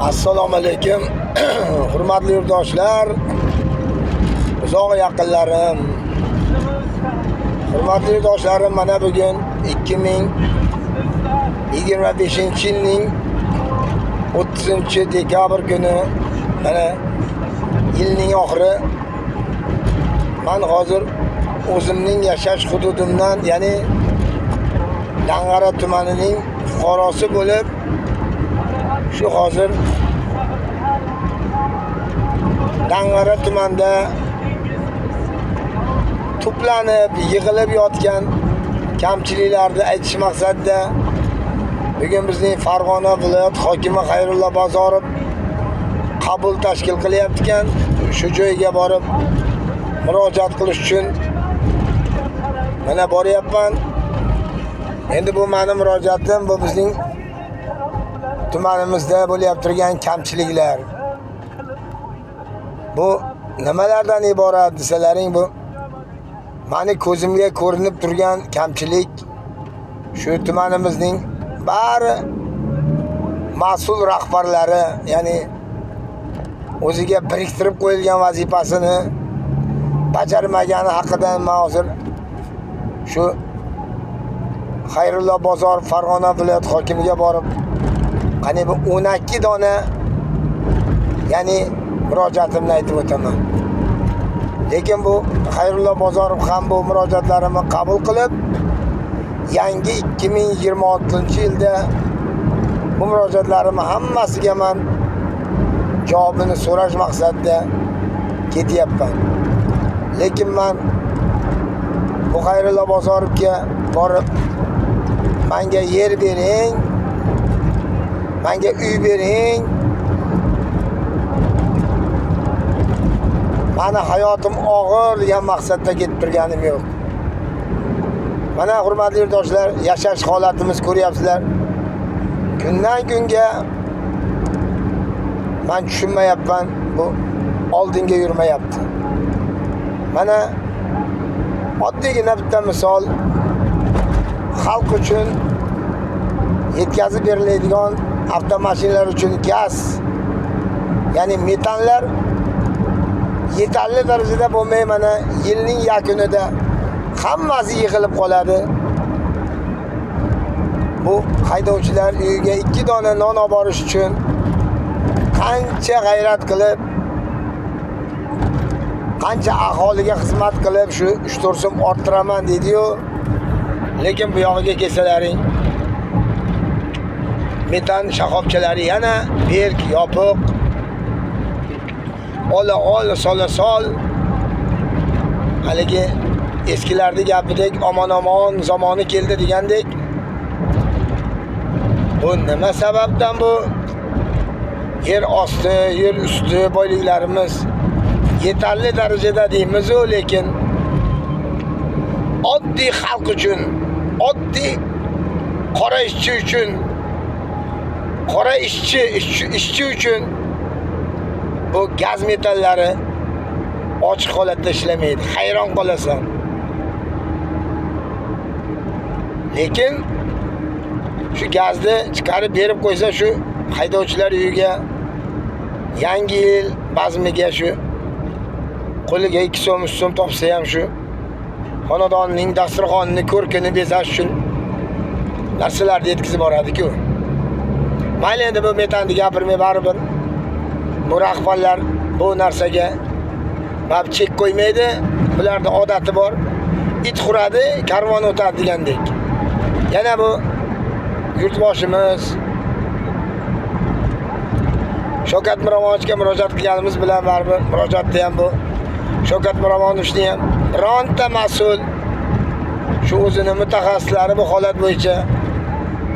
Assalomu alaykum, hurmatli yurtdoshlar, uzoq yaqinlarim. Hurmatli yurtdoshlarim, mana bugun 2025-yilning 30-dekabr kuni, mana yilning oxiri. Men hozir o'zimning yashash hududimdan, ya'ni Dang'ara tumanining fuqarosi bo'lib, shu hozir Dang'ara tumanida to'planib, yig'ilib yotgan kamchiliklarni aytish maqsadida bugun bizning Farg'ona viloyat hokimi Xayrullo Bozorov qabul tashkil qilyapti ekan. Shu joyga borib murojaat qilish uchun mana boryapman. Endi bu meni murojaatim, bu bizning tumanimizda bo'lyap turgan kamchiliklar. Bu nimalardan iborat desalaring, bu meni ko'zimga ko'rinib turgan kamchilik shu tumanimizning bari mas'ul rahbarlari, ya'ni o'ziga biriktirib qo'yilgan vazifasini bajarmagani haqida men hozir shu Xayrullo Bozorov Farg'ona viloyat hokimiga borib, qani bu 12 dona, ya'ni murojaatimni aytib o'taman. Lekin bu Xayrullo Bozorov ham bu murojaatlarimni qabul qilib, yangi 2026-yilda bu murojaatlarimni hammasiga men javobini so'rash maqsadida ketyapman. Lekin men bu Xayrullo Bozorovga borib, menga yer bering, menga uy bering, mani hayotim og'ir degan maqsadda ketib turganim yo'q. Mana hurmatli yurtdoshlar, yashash holatimiz ko'ryapsizlar. Kundan kunga men tushunmayapman, bu oldinga yurmayapti. Mana oddiygina bitta misol, xalq uchun yetkazib beriladigan avtomashinalar uchun gaz, ya'ni metanlar yetarli darajada bo'lmay, mana yilning yakunida hammasi yig'ilib qoladi. Bu haydovchilar uyiga 2 dona non olib borish uchun qancha g'ayrat qilib, qancha aholiga xizmat qilib, shu 3-4 so'm orttiraman deydi-yu, lekin bu yog'iga kelsalaring metan shoxobchalari yana berk, yopiq, ola ol, sola sol. Haligi eskilarning gapidek omon omon zamoni keldi degandek. Bu nima sababdan bu yer osti, yer usti boyliklarimiz yetarli darajada deymiz-u, lekin oddiy xalq uchun, oddiy qora ishchi uchun, qora ishchi uchun bu gaz metallari ochiq holatda ishlamaydi. Hayron qolasan. Lekin shu gazni chiqarib berib qo'ysa, shu haydovchilar uyiga yangi yil bazmiga shu qo'liga 2 so'm, 3 so'm topsa ham shu xonadonning dasturxonini ko'rkini bezash uchun narsalarni yetkazib boradi-ku. Mayli, endi bu metanni gapirmay, baribir bu rahbarlar bu narsaga bab chek qo'ymaydi. Bularda odati bor. It huradi, karvon o'tadi degandek. Yana bu yurtboshimiz Shavkat Miromonovichga murojaat qilganimiz bilan baribir murojaatda ham bu Shavkat Miromonovichni ham bironta mas'ul shu o'zini mutaxassislari bu holat bo'yicha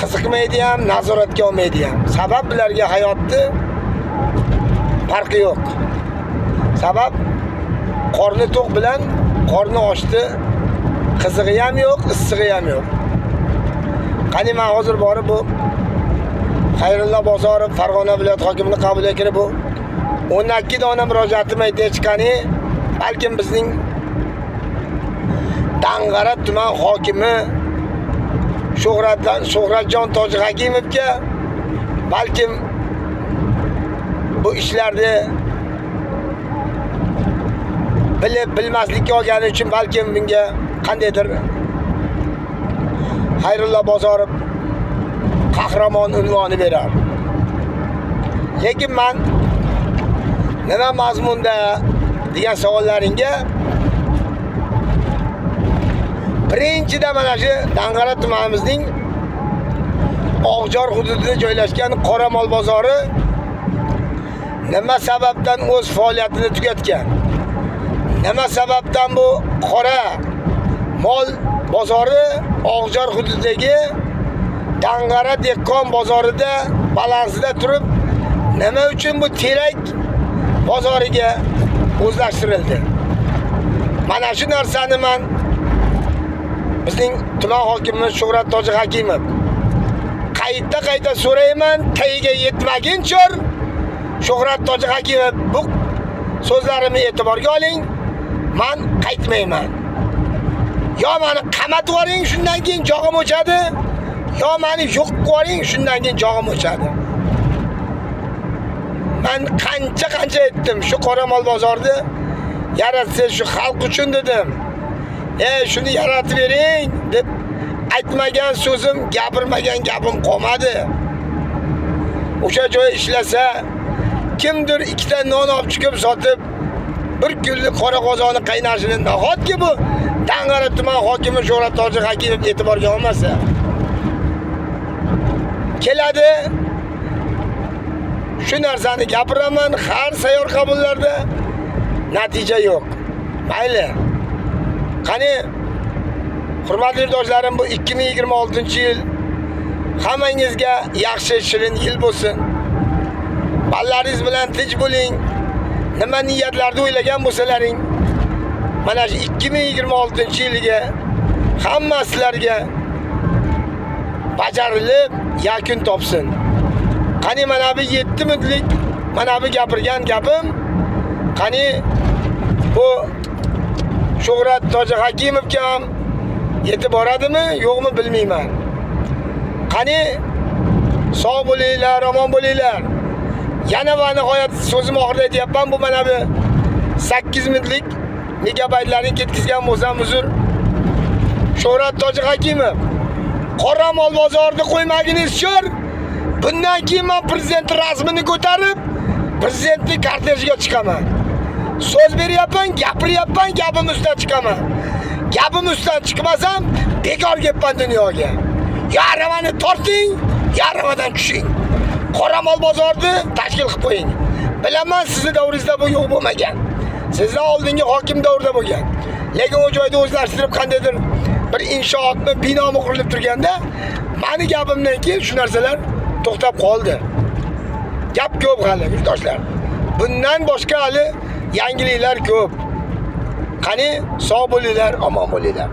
qiziqmaydi ham, nazoratga olmaydi ham. Sabab bularga hayotni farqi yo'q. Sabab qorni to'q bilan qorni ochdi qizig'i ham yo'q, issig'i ham yo'q. Qani men hozir borib bu Xayrullo Bozorov Farg'ona viloyat hokimini qabuliga kirib bu 12 dona murojaatim aytay qani, balkim bizning Dang'ara tuman hokimi Shuhratjon Tojihakimovga balkim bu ishlarni bilib bilmaslikka olgani uchun balkim bunga qandaydir Xayrullo Bozorov qahramon unvoni berar. Lekin men nima mazmunda degan savollaringga birinchida mana shu Dang'ara tumanimizning Oqjor hududida joylashgan Qoramol bozori nima sababdan o'z faoliyatini tugatgan? Nima sababdan bu qora mol bozori Oqjor hududidagi Dang'ara dehqon bozorida balansida turib, nima uchun bu terak bozoriga o'zlashtirildi? Mana shu narsani men bizning tuman hokimimiz Shuhrat Toji Hakimov qayta-qayta so'rayman, tagiga yetmaguncha Shuhrat Toji Hakimov bu so'zlarimni e'tiborga oling. Men qaytmayman. Yo meni qamatib yuboring, shundan keyin jog'im o'chadi, yo meni yo'q qilib yuboring, shundan keyin jog'im o'chadi. Men qancha aytdim, shu qoramol bozorni yaratsa shu xalq uchun dedim. Shuni yaratib bering deb aytmagan so'zim, gapirmagan gapim qolmadi. O'sha joy ishlasa, kimdir ikkita non olib chiqib sotib, bir kunlik qora qozoni qaynashini nahotki bu Dang'ara tuman hokimi Shuhrat Toji Hakimov e'tiborga olmasa? Keladi, shu narsani gapiraman har sayyor qabullarda, natija yo'q. Mayli. Qani hurmatli yurtdoshlarim, bu 2026-yil hammangizga yaxshi, shirin yil bo'lsin. Bolalaringiz bilan tinch bo'ling. Nima niyatlarda o'ylagan bo'lsalaring, mana shu 2026-yilga hamma sizlarga bajarilib yakun topsin. Qani mana bu 7 minutlik mana bu gapirgan gapim, qani bu Shuhrat Toji Hakimovga ham yetib boradimi, yo'qmi bilmayman. Qani sog' bo'linglar, omon bo'linglar. Yana va nihoyat so'zim oxirida aytyapman, bu mana bu 8 minutlik megabaytlarni ketkizgan bo'lsam uzr. Shuhrat Toji Hakimov, qoramol bozorini qo'ymagingiz shur. Bundan keyin men prezident rasmini ko'tarib, prezidentning kortejiga chiqaman. So'z beryapman, gapiryapman, gapim ustidan chiqaman. Gapim ustidan chiqmasam, bekor kelibman dunyoga. Ya aravani torting, ya aravadan tushing. Qoramol bozorni tashkil qilib qo'ying. Bilaman, sizni davringizda bu yo'q bo'lmagan. Sizdan oldingi hokim davrida bo'lgan. Lekin u joyda o'zlashtirib qandaydir bir inshootmi, binomi qurilib turganda, meni gapimdan keyin shu narsalar to'xtab qoldi. Gap ko'p hali, yurtdoshlar. Bundan boshqa hali yangiliklar ko'p. Qani sog' bo'linglar, omon bo'linglar.